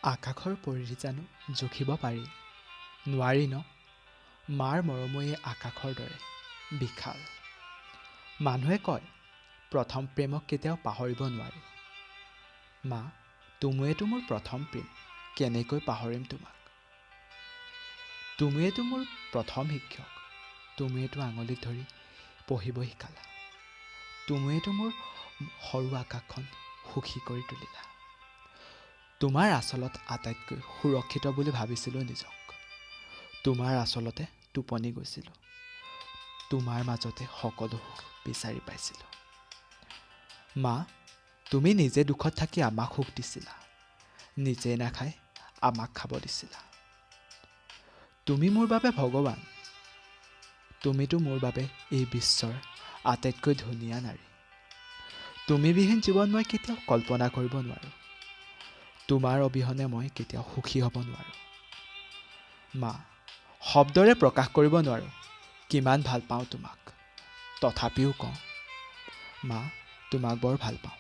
আকাশৰ পৰিধি জানো জুখিব পাৰি? নোৱাৰি ন? মাৰ মৰমো এই আকাশৰ দৰে বিশাল। মানুহে কয়, প্ৰথম প্ৰেমক কেতিয়াও পাহৰিব নোৱাৰি। মা, তুমিয়েতো মোৰ প্ৰথম প্ৰেম, কেনেকৈ পাহৰিম তোমাক? তুমিয়েতো মোৰ প্ৰথম শিক্ষক, তুমিয়েতো আঙুলিত ধৰি পঢ়িব শিকালা, তুমিয়েতো মোৰ সৰু আকাশখন সুখী কৰি তুলিলা। তোমাৰ আঁচলত আটাইতকৈ সুৰক্ষিত বুলি ভাবিছিলোঁ নিজক। তোমাৰ আঁচলতে টোপনি গৈছিলোঁ, তোমাৰ মাজতে সকলো সুখ বিচাৰি পাইছিলোঁ। মা, তুমি নিজে দুখত থাকি আমাক সুখ দিছিলা, নিজে নাখাই আমাক খাব দিছিলা। তুমি মোৰ বাবে ভগৱান। তুমিতো মোৰ বাবে এই বিশ্বৰ আটাইতকৈ ধুনীয়া নাৰী। তুমিবিহীন জীৱন মই কেতিয়াও কল্পনা কৰিব নোৱাৰোঁ। তোমাৰ অবিহনে মই কেতিয়াও সুখী হ'ব নোৱাৰোঁ। মা, শব্দৰে প্ৰকাশ কৰিব নোৱাৰোঁ কিমান ভাল পাওঁ তোমাক। তথাপিও কওঁ, মা, তোমাক বৰ ভাল পাওঁ।